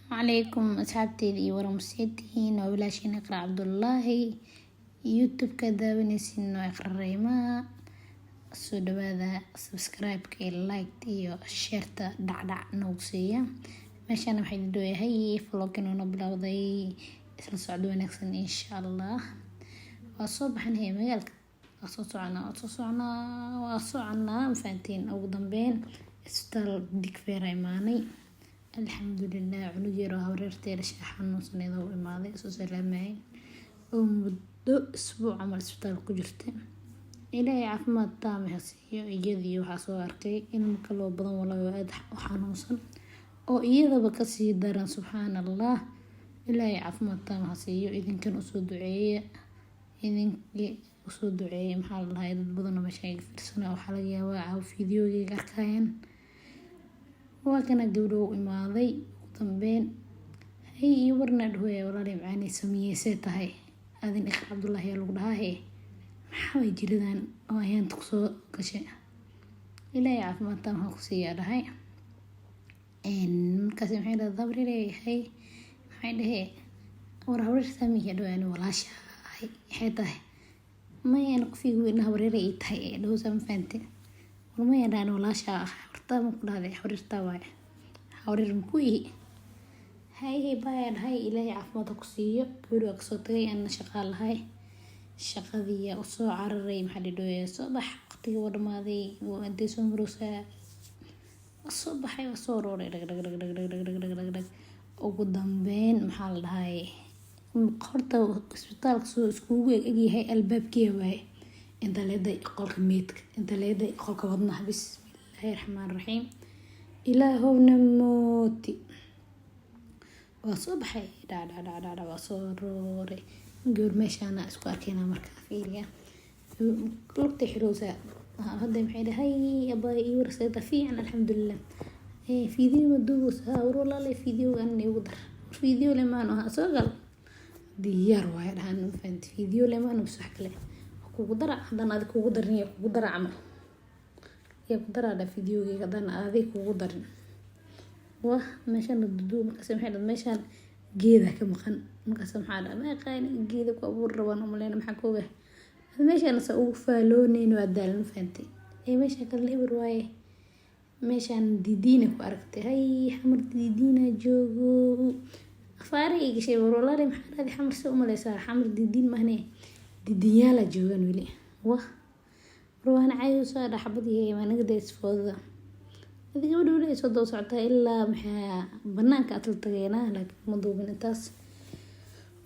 Calaykum asxaabteyda iyo waran, waa walaashiin Iqra Cabdullaahi. YouTube-ka daawanaysiin waa Iqra Reymaa. Soo dhawaada, subscribe-ka iyo like iyo share-ta dhacdhac noogu siiya. Meeshaan waxaa idin dhowayahay vlog inuu bilowday. Isla socdo wanaagsan, insha Allah. Waa soo baxanaya magaalka, waa soo soconaa, waa soo soconaa, waa soconaa, mafahanteen? Ugu dambeyn isbitaal Digfeer imaanay, alxamdulilah. Cunug yar oo habaryarteeda shaah xanuunsaneed oo u imaaday, soo salaamayay, oo muddo isbuuc camal isbitaal ku jirtay. Ilaahay caafimaad taam ha siiyo iyadii. Waxaa soo arkay ilmo kaloo badan, walaahi, oo aada u xanuunsan oo iyadaba kasii daran. Subxaan Allah, Ilaahay caafimaad taam ha siiyo. Idinkan usoo duceeya, idinkii usoo duceeya. Maxaa la dhahay, dad badan oo meesha iga fiirsana, waxaa laga yaabaa caawa fiidiyogeyga arkayaan. Waa kana gabdho u imaaday ugu dambeyn. Hay iyo warna dhahoya, walaali macaanay sameeyeysay tahay adin. Iqra Cabdullaahi yaa lagu dhahaa. Maxaa way jiradan oo ayaanta kusoo gashay? Ilaahay caafimaad taam ha ku siiyaa dhahay. Markaas maxay dhahday habaryar? Hay, maxay dhahee? War habaryar saamiya dhawaan, walaasha ahay. Maxay tahay? Maya, ana qofiga weyn habaryar ii tahay ee dhahowsa, ma fahante? War maya dhahan, walaasha ah horta ma ku dhahday? Habaryartaa waaye, habaryar ma ku ihi? Hay baya dhahay. Ilaahay caafimaad ha ku siiyo. Gabadhi waa kasoo tagay, anna shaqaa lahay, shaqadii usoo cararay. Maxaa dhidhooya, soo bax, waqtigii waa dhamaaday, intay soo marowsaa. Waa soo baxay, waa soo arooray, dhag dhag dhag dhag dhag dhag dhag dhag dhag. Ugu dambeyn maxaa la dhahay, horta isbitaalka soo iskugu eg egyahay albaabkiya waaye. Inta leeday qolka meedka, inta leeday qolka wadnaha. Bismillaahi raxmaan raxiim, ilaahowna mooti. Waa soo baxay, dhacdhacdhacdhac, waa soo rooray. Gabar meeshaana isku arkeyna. Markaa fiiriya, lugta xirowsaa hadda. Maxay dhahay? Abaa, ii warseeta fiican, alxamdulilah. Video ma duubeysa? War walaalay, videoga anna igu dar. Video lemaan aha, soo gal, diyaar waaye dhahan, ma fahanti? Video lemaan bas, wax kale kugu dara haddaan adi kugu darin, yaa kugu dara camal? Yaa ku daraa dha videogeyga haddaan adi kugu darin? Wah, meeshaan duduub. Markaas maxay dhahday? Meeshaan geeda ka maqan. Markaas maxaa dhaha? Ma aqaani, geeda ku abuur rabaan umaleyna, maxaa ka ogahay? Meeshaan sa ugu faalooneyn, waa daalan, ma fahantay? Ee meeshaan kale eber waaye. Meeshaan didiina ku aragtay. Hay, Xamar didiina joogo, afaare ay gashay. War walaali, maxaa dhahday? Xamar se umaleysaa? Xamar didiin mahne, didiinyaala joogaan weli. Wah, war waana caayusaa dhaxbadii, waa naga days foodada. Adi gabadha weli ay soo daba socotaa ilaa maxaa banaanka atla tageynaa, laakiin ma duubin intaas.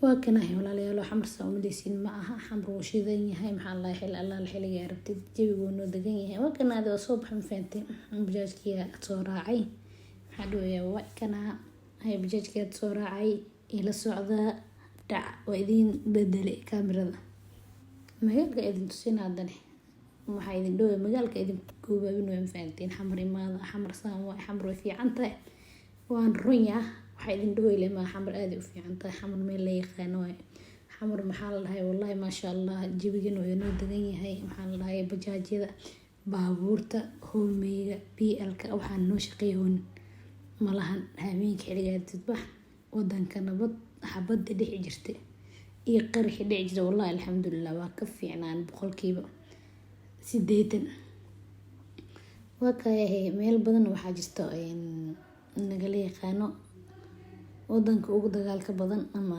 Waa kanahay walaalayaal, Xamar saa umaleysiin ma aha. Xamar wuu shidan yahay. Maxaa la xil allaala xiliga rabtid, jawigu wuu noo degan yahay. Waa kanaadi, waa soo baxay, ma fahantay? Bajaajkiyaa soo raacay. Maxaa dhawayaa, waa kanaa hay, bajaajkiyaa soo raacay, ila socdaa. Dhac, waa idiin bedelay kaamirada. Magaalka idin tusina haddane, waxaa idin dhowya magaalka idin goobaabin waa, ma fahanteen? Xamar imaada, Xamar saan waa, Xamar way fiican tahay, waan runyaa. Waxaa idin dhowey maa, Xamar aaday u fiican tahay. Xamar meel la yaqaano waaye. Xamar maxaa la dhahay, wallahi maasha Allah, jawigan waa inoo degan yahay. Maxaa la dhahay, bajaajyada, baabuurta hoomeyga, BL-ka waxaan noo shaqeeyhoon malahan. Habeenka xiligaa didbax, wadanka nabad. Xabada dhici jirta iyo qaraxi dhici jirta, wallahi alxamdulilah, waa ka fiicnaan 80%. Waa kayahay, meel badan waxaa jirta nagala yaqaano wadanka ugu dagaalka badan ama.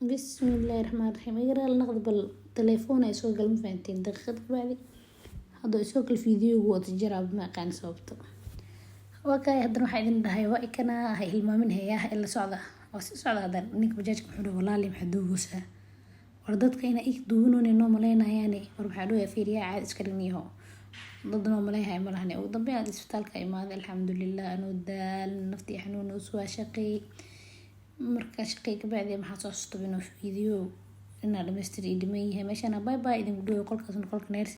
Bismillaahi raxmaani raxiim, iga raali noqda. Bal telefoon ay soo gal, ma fahanteen? Daqiiqad kabacdi hadduu isoo gal fiidiyowgu waa tijaraaba, ma aqaan sababta. Waa kaay, haddana waxaa idin dhahay, waa ikana, ha hilmaamin hayaa, ila socda. Waa sii socda. Haddana ninka bajaajka muxuu dhahay? Walaali, maxaa duubeysaa? War dadka ina ig duubanoon noo maleynayaane. War maxaa dhawayaa, fiiriyaa, caadi iska dhigniyaho, dad noo maleyhaya malahane. Ugu dambeyn aad isbitaalka imaaday, alxamdulilah, anoo daalan, naftii xanuun oo soo shaqeeyay. Marka shaqeey kabacdi maxaa soo xasuustaba inuu fiidiyo inaa dhamaystir ii dhiman yahay. Meeshaan bye bye idinku dhawayo, qolkaasna qolka neersi.